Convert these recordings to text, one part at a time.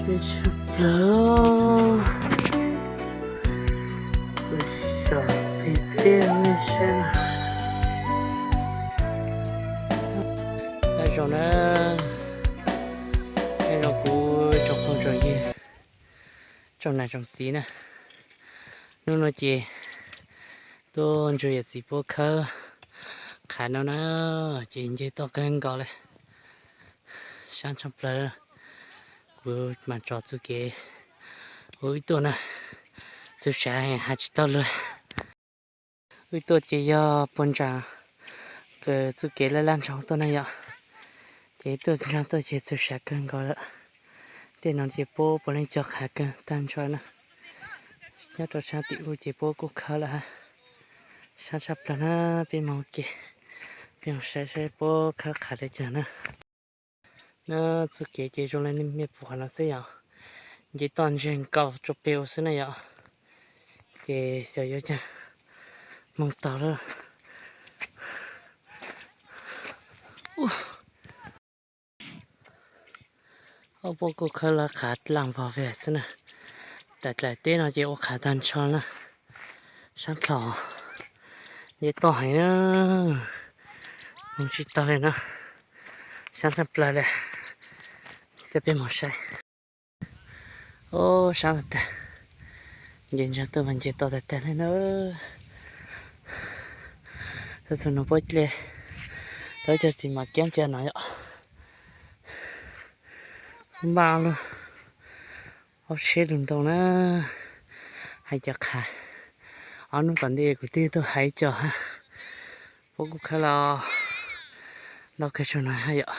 Tshaj plaws. Kuv tsom pem teb nej saib na. Nyob zoo na, nyob zoo kuv tsoom phooj tsoom ywg, tsoom niam tsoom txiv na. Hnub no ces tuaj nrog yawm txiv puab khawb qhav no na, ces nce toj kawg nkaus li, sab tshaj plaws. Kuv mam tso txuj kev ua wb tuaj na, txhua sav hais tsis tau lawm. Wb tuaj ces yog puag ntsa, txuj kev laj laj nrog tuaj na yom. Ces tuaj nrog tuaj ces txhua sav kawg nkaus lawm. Tej no ces puab puav leej cog qhav kawg tag nrho na. Nyob rau sab tim ub ces puab kuj khawb lawm hab. Sab tshaj plaws na, peb mus ua ke, peb mus saib saib puab khawb qhav li cas na. Na, txuj kev ces zoo li nej pom qhov no xwb yom. Nce toj ntseg nkaus rau pem ua xwb na yom. Ces xyov yuav cas moog tau lawm. Ob puab kuj khawb lawv qhav dlaaj vog veg xwb na. Daim dlaim teb no ces ua qhav tag nrho na. Sab dlhau, nce toj heev na, moog tsis tau li na. Sab tshaj plaws li, coj peb mus saib. Ob, sab tag tag, nce ntsa tuaj mas nce toj tag tag li na. Txhua txhua nub puab hle tau ib co txiv mam kiab cia no yom. Npaj lug ob tsheb lug ntoo na, hais cov qhav. Ob hnub tom ntej kuv twb tuaj hais ib co hab, puab kuj khawb los ntau kawg tsaug no hab yom.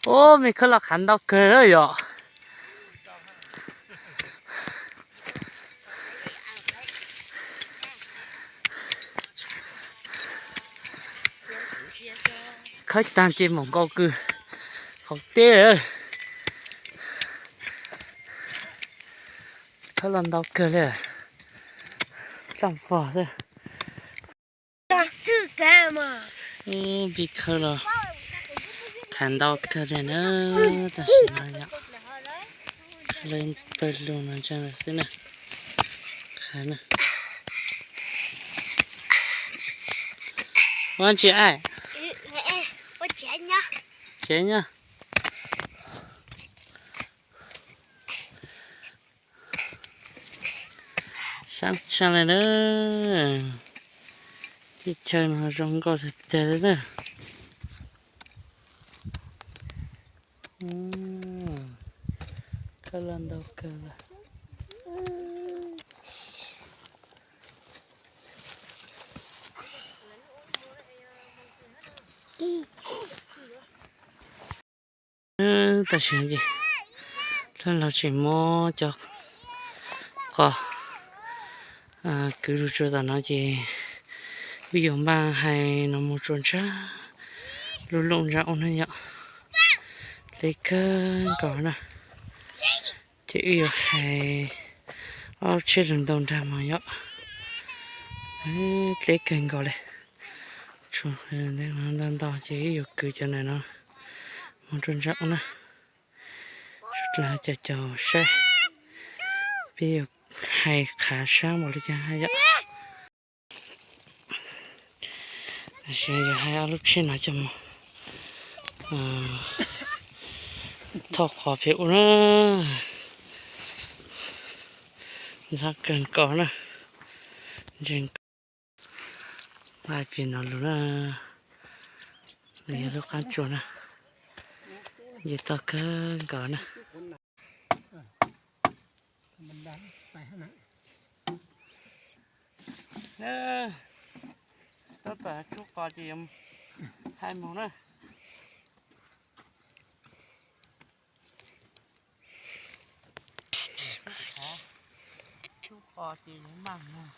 Ub, mej khawb los qhav ntau kawg lawm yom. Khawb tag ces mus nkaus kws qaum teb. Khawb los ntau kawg li, dlaaj vog xwb. Peb khawb los qhav ntau kawg li na, tam sim no yom, le pawg lug no ntsa xwb na. Qhav na. Ua tsi ai? Tsev nyob. Sab tshaj li na. Teb chaws no zoo nkauj tag tag li na. Khawb los ntau kawg lawm. Tam sim no ces dlhau laug tseem muab cov qos kwv lug tsuas tam no ces wb yuav npaj hais no mus tsuas ntsha lub looj ntsa ub na yom. Deb kawg nkaus na. Ces wb yuav hais ob tsheb lug ntau nrag mus yom. Deb kawg nkaus li. Ntau ntau ces wb yuav kwv cov ntawm no mus rau ntsa ub na. Sawv dlawg caum caum saib, peb yuav hais qhav sab npaum li cas na yom. Tam sim no yuav hais ob lub tsheb no coj mus thauj qos pem ub na. Ntxhab kawg nkaus na. Ntseeg kawg. Pem no lug na, yog lub qab tsuas na, nce toj kawg nkaus na. Tab tom tshub qos ces yuav hais mus na. Tshub qos ces yuav maj mus.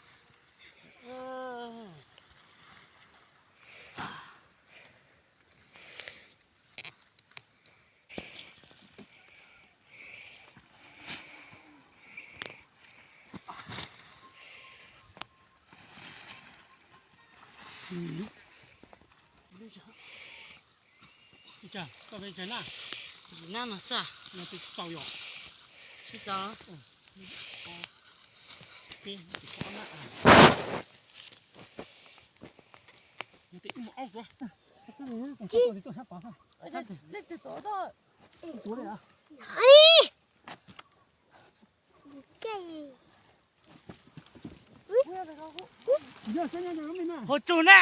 Yim nab no xwb. Tsis tau. Hauv tsug na.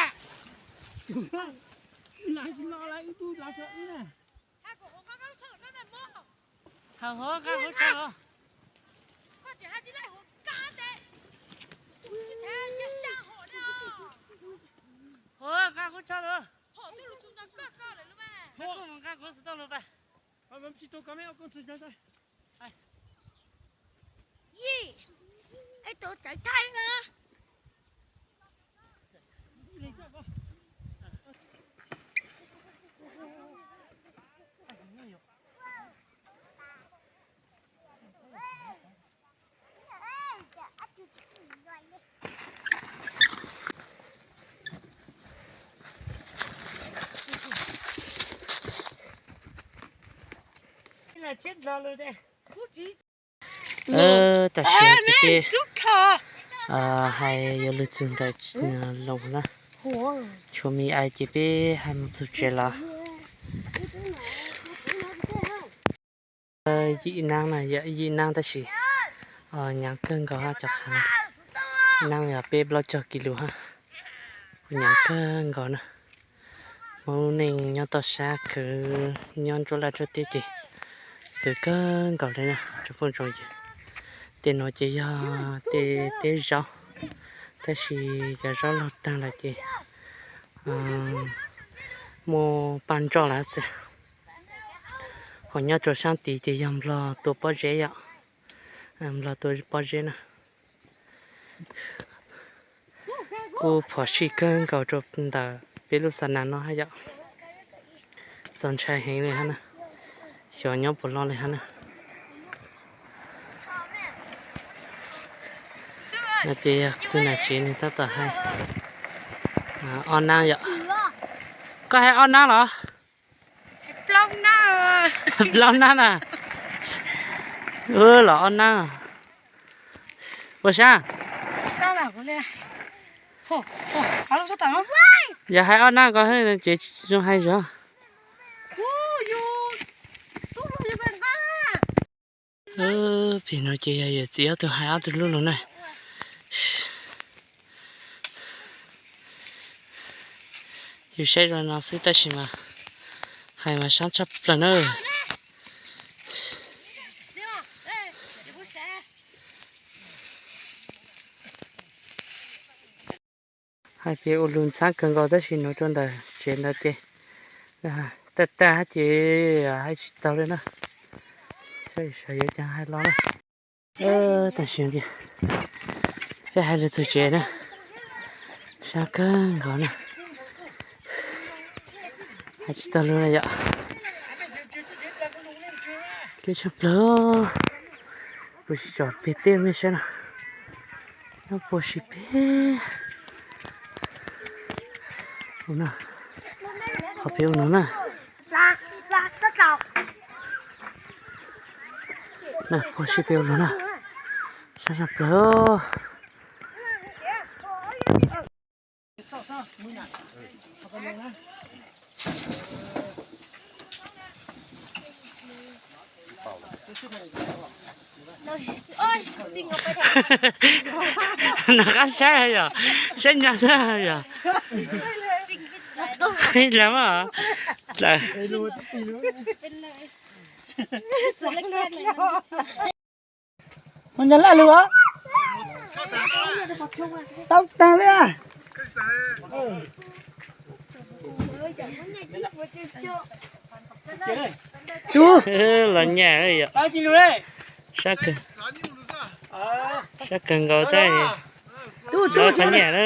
Hauv nqa kuv tso los. Hauv nqa kuv tso los. Nqa kuv xov tooj los pas. Tam sim no ces peb hais yuav lug txug ntawm Loos na. Tshuav me ais ces peb hais mus txug tsev los. Yim nab na, yim nab tab sis hnyav kawg nkaus hab cov qhav no. Nab yog peb plaub caug kis lus hab, kuj hnyav kawg nkaus na. Hmoob lub neej nyob toj sab khwv, nyob nruab laj nruab teb ces khwv kawg nkaus li na tsoom phooj tsoom ywg. Tej nuav ces yog tej teb zaub, tab sis cov zaub laug taag lawm ces muaj paj nroj lawm xwb. Ho nyob rau saab tid ces yog nplog tua pob zeb yom, nplog tua pob zeb na. Kuj phom sij kawg nkaus rau ntawm peb lub xa nas no hab yom. Txaus ntshai heev li hab na, xyov nyob puas loj li hab na. No ces yog tug nam tsev nwg tab tom hais ob nab yom. Koj hais ob nab los? Plaub nab na. Los ob nab. Ua sab. Yog hais ob nab ko ces zoo hais zog. Pem no ces yog yawm txiv ob tug hais ob tug lub lug na. Yus saib zoo no xwb tab sis mas hais mas sab tshaj plaws na. Hais pem ua lug ntxhab kawg nkaus tab sis nuav rau ntawm tsev ntawd ces tag tag hab ces hais tsis taus li na. Saib yuav caag hais los na. Tam sim ces peb hais lug txug tsev na, sab kawg nkaus na. Hais tsis taus lug na yom. Kev tshaj plawg, puas tsis tsom peg teb mej saib no. Nyob puag si peg no, qhov peg ua no na. Puag si peg ua no na, sab sab plawg. Nov qab saib yog, saib nyag xwb yog. Ib dlaag mas dlaag. Mus nyag laj lug as. Tau taag li. Los nyag yom. Sab kawg nkaus tag. Los qhov nyag na.